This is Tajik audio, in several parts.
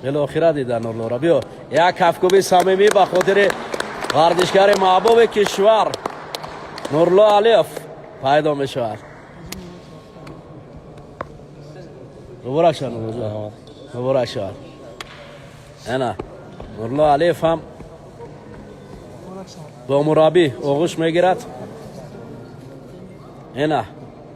Билохира дида Нурлоро. Биё, як кафкӯби самимӣ ба хотири варзишгари маҳбуби кишвар Нурло Алиев пайдо мешавад. Муборак шавад, Нурлоҷон, муборак шавад. Ана Нурло Алиев ҳам бо мураббӣ оғӯш мегирад. Ина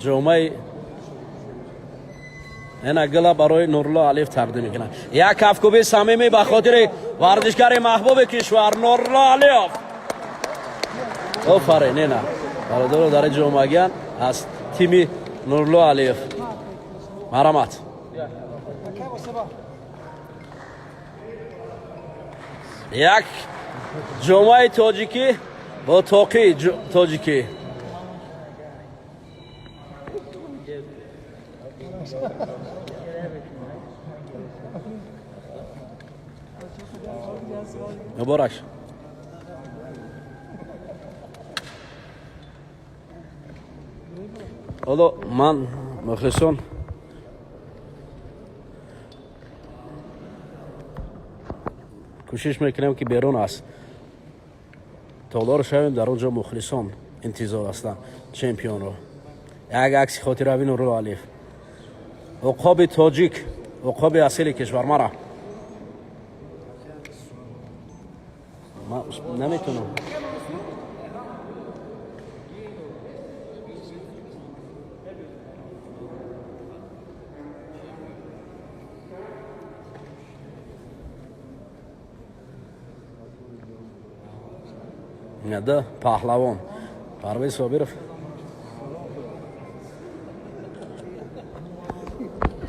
ҷомаи, ина гила барои Нурло Алиев тақдим мекунад. Як кафкӯби самимӣ ба хотири варзишгари маҳбуби кишвар Нурло Алиев. Офарин! Ина бародаро дар ин ҷо омагиян аз тими Нурло Алиев. Марҳамат. Як ҷомаи тоҷикӣ бо тоқи тоҷикӣ. Муборак. Ҳоло ман, мухлисон, кӯшиш мекунем, ки берун аз толор шавем. Дар он ҷо мухлисон интизор ҳастанд чемпионро. Як акси хотирави Нурулло Алиев, уқоби тоҷик, уқоби асили кишвар. Мара наметунам. Да, паҳлавон Парвез Собиров.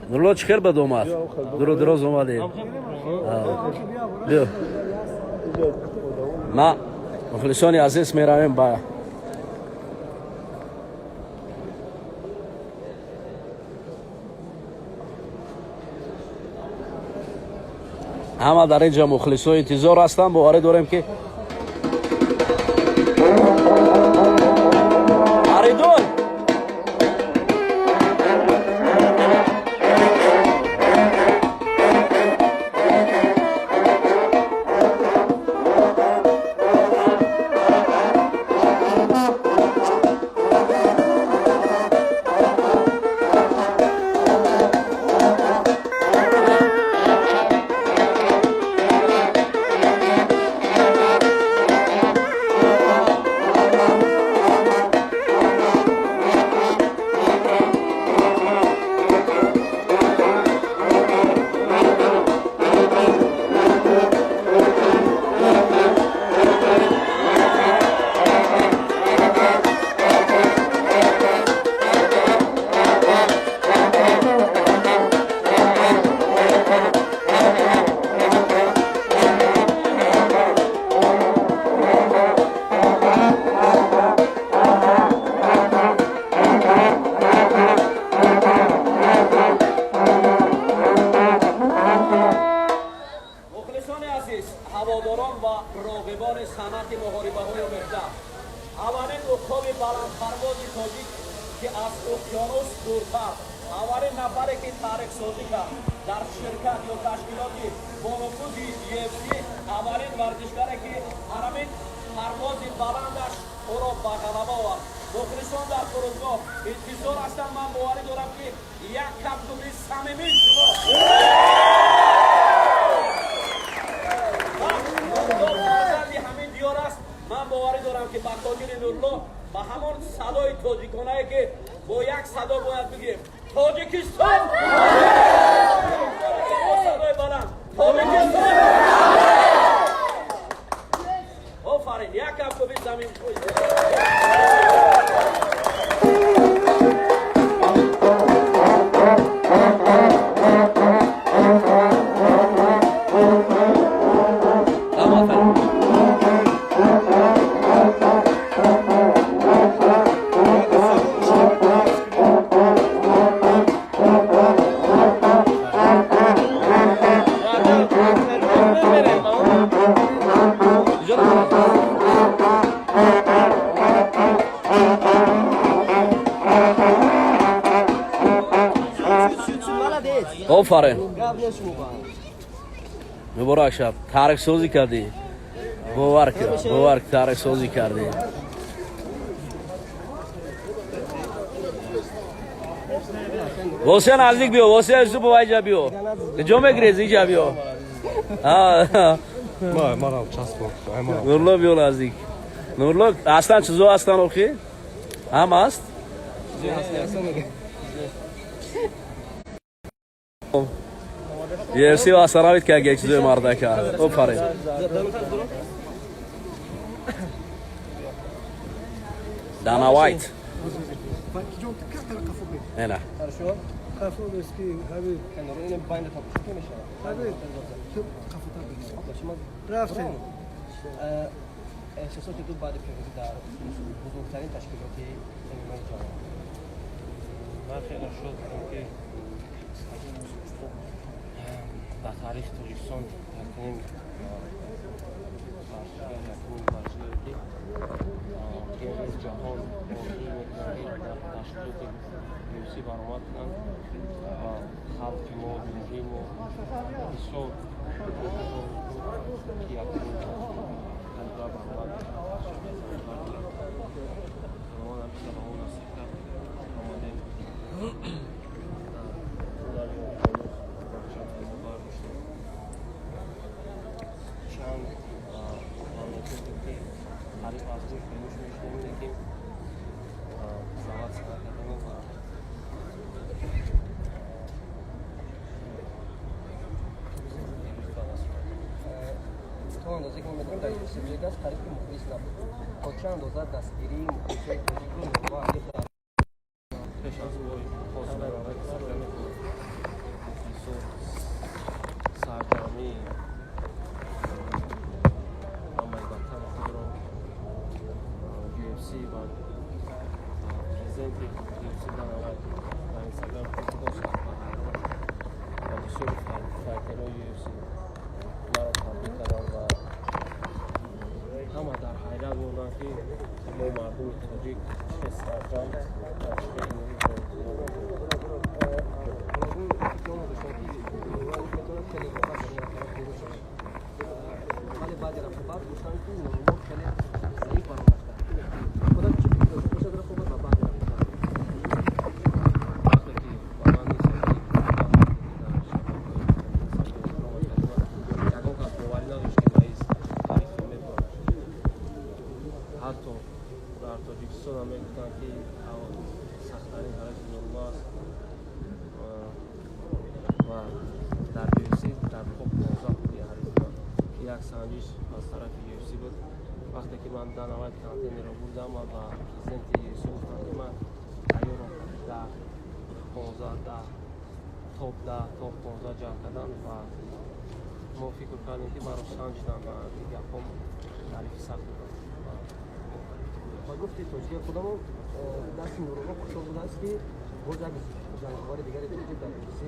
Нурло, чӣ хел бад омад? Дуру дуроз омадед. Биё. Ма, мухлисони азиз, меравем ба ҳама. Дар ин ҷо мухлисо интизор ҳастанд. Боварӣ дорем, ки Фаридун. Мухлисони азиз, ҳаводорон ва роғибони санъати муҳорибаҳои омехта, аввалин уқоби баландпарвози тоҷик, ки аз уқёнус дуртар, аввалин нафаре, ки таърихсозӣ кард дар ширкат ё ташкилоти бонуфузи UFC, аввалин варзишгаре, ки ҳарамин парвози баландаш ӯро ба ғалаба овард. Мухлисон дар фурудгоҳ интизор ҳастанд. Ман боварӣ дорам, ки як кафкӯби самимии шумо. Фарзанди ҳамин диёр аст. Ман боварӣ дорам, ки ба хотири Нурло ба ҳамон садои тоҷиконае, ки бо як садо бояд бигӯем: Тоҷикистон! Бо садои баланд: Тоҷикистон! Офарин! Як кафкӯби замин. Офарин. Офарин. Муборак шаб. Таърихсозӣ кардӣ. Бовар кун, бовар кун, таърихсозӣ кардӣ. Восия наздик биё, Восия Юсупов айҷа биё. Ҷо мегирез, иҷа биё. Нурло биё наздик. Нурло аслан чизо ҳастан охи? Ҳам аст? UFC остановить как чизои мардака. Офарин. Дана Вайт. Ена. احساسات دو بعد پیروزی در بزرگترین تشکیلات MMA جهان. من خیلی شد که در تاریخ тоҷикистон якумин варзишгаре ки имрӯз ҷаҳон орзу мекунад ки дар ташкилоти UFC баромад кунанд ва халқи мо, ҷумҳурии мо бисёр ки якумин таҷриба баромад худованд ҳамеша ба мо насиб кард, омадем. Чанд мамлакате ки қариб аз гӯш ба гӯш мешунавем, лекин зават накардем ва то андозе ки мо медонем, дар UFC Vegas қариб ки мухлис набуд. То чӣ андоза дастгирии мухлисои тоҷикро Нурулло Алиев дар пеш аз бой хостам мухлисо сарҷамъии ҳамаи ватани худро UFC ва президенти UFC Дана Вайт дар Инстаграм пост доштанд ва бисёри файтерои UFC маро табрик карданд ва ҳама дар ҳайрат монданд, ки мо мардуми тоҷик чӣ хел сарҷамъ ва чӣ хел метавонад хеле роҳат дар ин рақобат пирӯз шавад, вале баъди рақобат гуфтанд, ки Нурулло хеле заиф баромад кард. Худат чӣ фикр дошт пеш аз рақобат ва баъди рақобат? Вақте ки ба ман нисбати дар шабакаҳои баромад кардам, ягон кас боварӣ надошт, ки раис тарихро мебурад. Ҳатто дар Тоҷикистон ҳам мегуфтанд, ки сахттарин ҳарифи Нурулло аст ва дар UFC дар топ 15 буд ҳарифи ман, ки як санҷиш аз тарафи UFC буд. Вақте ки ман Дана Вайт контейнерро бурдам, ман ба президенти UFC гуфтам, ки ман тайёрам 10, 15, 10, топ 10, топ 15 ҷамъ кардан ва мо фикр кардем, ки маро санҷиданд ва ин гапҳо ҳарифи сахт буданд. Ба гуфти тоҷикии худамон, дасти Нурулло хушҳол будааст, ки боз як ҷанговари дигари тоҷик дар UFC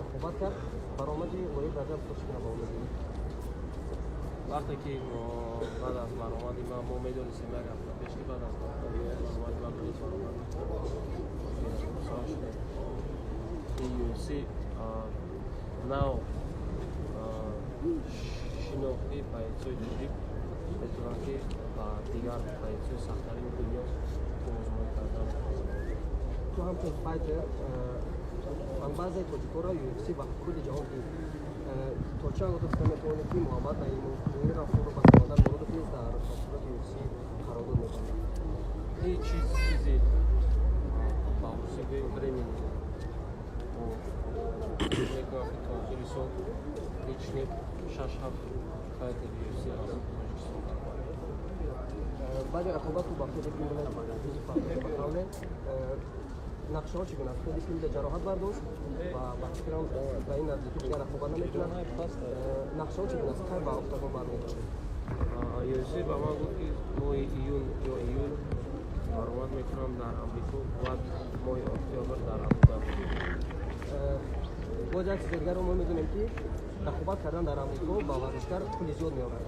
рақобат кард. Баромади Лоиқ Раҷаб чӣ гуна ба омадӣ? Вақте ки баъд аз баромади ман, мо медонистем як ҳафта пеш, ки баъд аз баромади ман Лоиқ баромад мекунад. Шудем, ин UFC нав шинохт, ки бойцои тоҷик метавонанд, ки ба дигар бойцои сахттарини дунё озмоӣ кардан. Ту ҳамчун файтер фанбазаи тоҷикоро UFC ва кулли ҷаҳон дид. То чӣ андоза гуфта метавонем, ки Муҳаммад Наимов, Мунир Ғафуров ва Самандар Муродов низ дар ташкилоти UFC қарордод мебанданд? Ҳеҷ чиз, чизи ба русӣ гӯем, временный. Мекунам, ки то охири сол ҳеҷ не шаш ҳафт файтери UFC аз Тоҷикистон баромад. Баъди рақобат ту ба Фредик Пимблет ба қавле нақшаҳо чӣ гуна аст? Фредик Пимблет ҷароҳат бардошт ва ба фикрам, ба ин наздикӣ дигар рақобат намекунад. Нақшаҳо чӣ гуна аст? Кай ба октагон бармегардад? UFC ба ман гуфт, ки моҳи июн ё июл баромад мекунам дар Амрико ва моҳи октябр дар Абудаби. Боз як чизи дигарро мо медонем, ки рақобат кардан дар Амрико ба варзишгар пули зиёд меорад.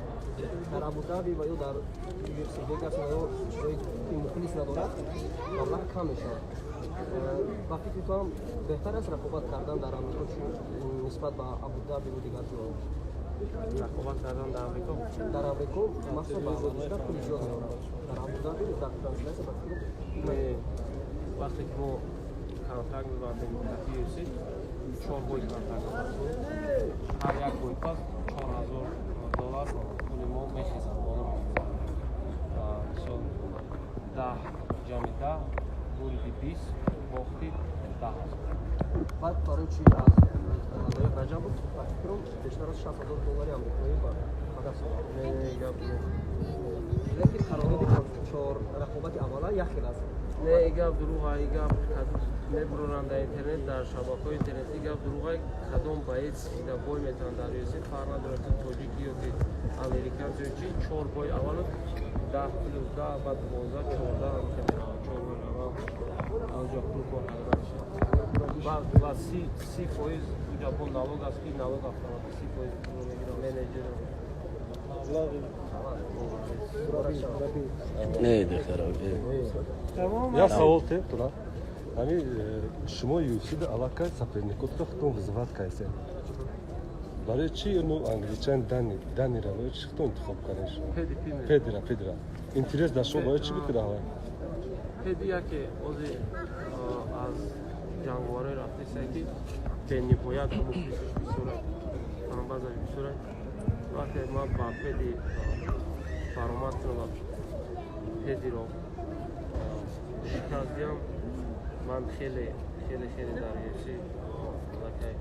Дар Абудаби ва ё дар UFC Vegas ва ё ҷое ки мухлис надорад, маблағ кам мешавад. Ба фикри ту ҳам беҳтар аст рақобат кардан дар Амрико нисбат ба Абудабиву дигар ҷоҳо? Рақобат кардан дар Амрико. Дар Амрико махсусан ба варзишгар пули зиёд меорад. Дар Абудаби дар трансляция ба фикр Вақте ки мо контракт мебандем дар UFC, 4 бой контракт мебандем. Ҳар як бой пас $4000 пули мо мехезад, боло мехезад. Мисол 10 ҷамъи 10 бурди 20, бохти 10,000. Баъд барои чи аз Лоиқ Раҷабов ба фикрам бештар аз $60,000 амрикоӣ ба даст овард? Не, гап не. Лекин қарордоди чор рақобати аввала як хел аст. Не, гап дурӯға, гап мебуроранд дар интернет, дар шабакаҳои интернетӣ, гап дурӯға. Кадом боец ки бой метавонад дар UFC, фарқ надорад ки тоҷики ё ки американц ё чи, чор бой аввалу 10 плюс 10, баъд 12, 14 ҳамихел меравад. Чор бой аввал анҷо пул кор карда мешавад. Ва 30% уҷа бо налог аст, ки налог автоматик 30% пулро мегирад менеҷер. Не, духтаро. Як савол те тура. Ами шумо UFC-да аллакай соперникотро худтон вызывать кардем. Барои чи ну англичан Дани, Данира барои чи худтон интихоб кардем шумо? Педи Пимблет. Педира, Педира. Интерес дар шумо барои чи буд ки даъва? Педи яке ози аз ҷанговарҳои рафтеса ки бениҳоят мухлисиш бисёр, фанбазаш бисёр. Вақте ман ба Педи баромад кунам ва Педиро шикаст диҳам, ман хеле хеле хеле дар UFC аллакай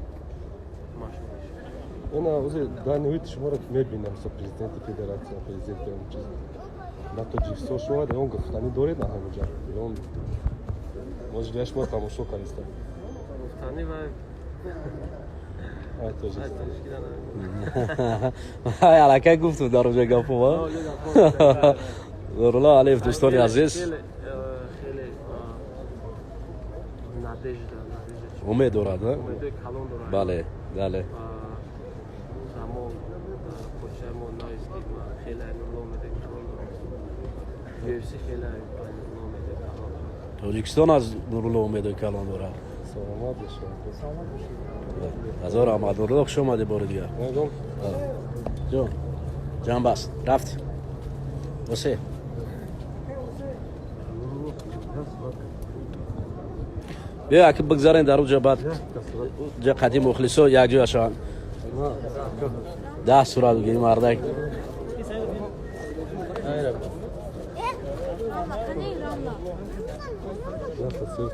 машҳур мешавам. Ина ози Дани Уайт шуморо мебинам, со президенти федератсия, президенти он чиз. Ба Тоҷикистон шумо он гуфтанӣ доред на ҳаминҷа? Он может шумо тамошо кардистам. Гуфтанӣ ва Ай Тоҷикистон. Ай аллакай гуфтум дар оҷа гапо. Нурулло Алиев, дӯстони азиз. Хеле хеле надежда, надежда. Умед дорад, а? Умедои калон дорад. Бале, бале. Замон почаи мо наист ки ман хеле Нурулло умедои калон дорам. UFC хеле Нурулло умедои калон дорад. Тоҷикистон аз Нурулло умедои калон дорад. Саломат бошед. Ҳазор раҳмат, Нурулло, хуш омадӣ бори дигар. Мегӯм. Ҷон, ҷанбаст, рафтем. Осе. Биё, аки бигзарем дар уҷа, баъд ҷа қадим мухлисо якҷоя шаванд. 10 сурат бигирӣ мардак.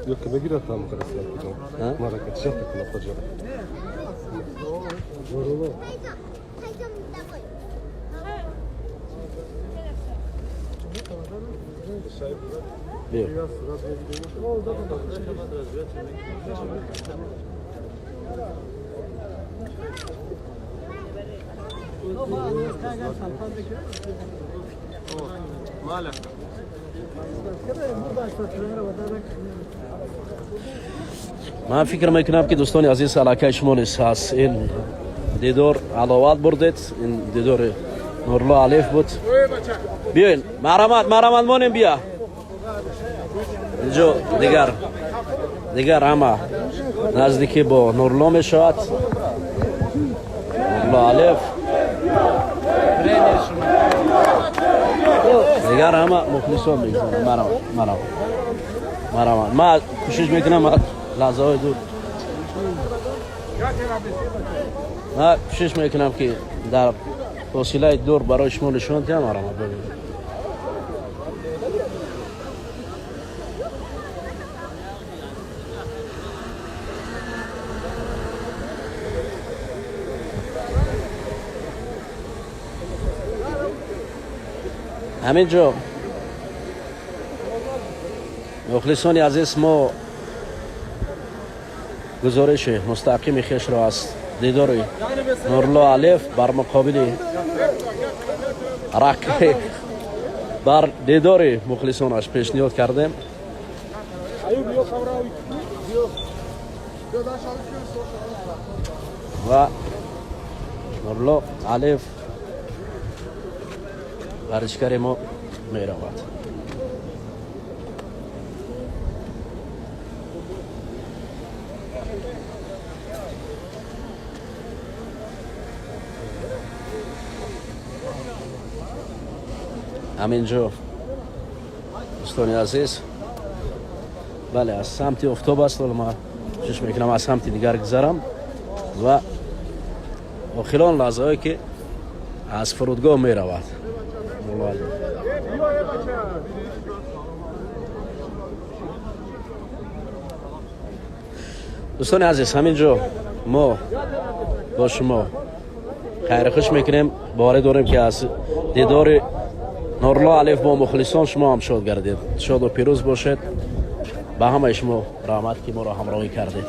Ё ки мегирад там харасат кунам. Марака чата кунам хоҷа. Нурулло. Биё. Ман фикр мекунам ки дӯстони азиз, аллакай шумо низ аз ин дидор ҳаловат бурдед. Ин дидори Нурулло Алиев буд. Биёин, марҳамат, марҳамат, монем, бия. Инҷо дигар ҳама наздикӣ бо Нурулло мешавад. Нурулло Алиев. Дигар ҳама мухлисон мегузаранд. Марҳамат, марҳамат, марҳамат. Ман кӯшиш мекунам аз лаҳзаҳои дур, ман кӯшиш мекунам ки дар фосилаи дур барои шумо нишон диҳам. Марҳамат, бибинед. Ҳамин ҷо, мухлисони азиз, мо гузориши мустақими хешро аз дидори Нурулло Алиев бар муқобили рақиб, бар дидори мухлисонаш пешниҳод кардем ва Нурулло Алиев, варзишгари мо, меравад. Ҳаминҷо, дӯстони азиз, бале, аз самти офтоб аст. Ҳоло ман кӯшиш мекунам, аз самти дигар гузарам ва охирон лаҳзаҳое ки аз фурудгоҳ меравад Нурулло Алиев. Дӯстони азиз, ҳамин ҷо мо бо шумо хайрхуш мекунем. Боварӣ дорем, ки аз дидори Нурулло Алиев бо мухлисон шумо ҳам шод гардед. Шоду пирӯз бошед. Ба ҳамаи шумо раҳмат, ки моро ҳамроҳӣ кардед.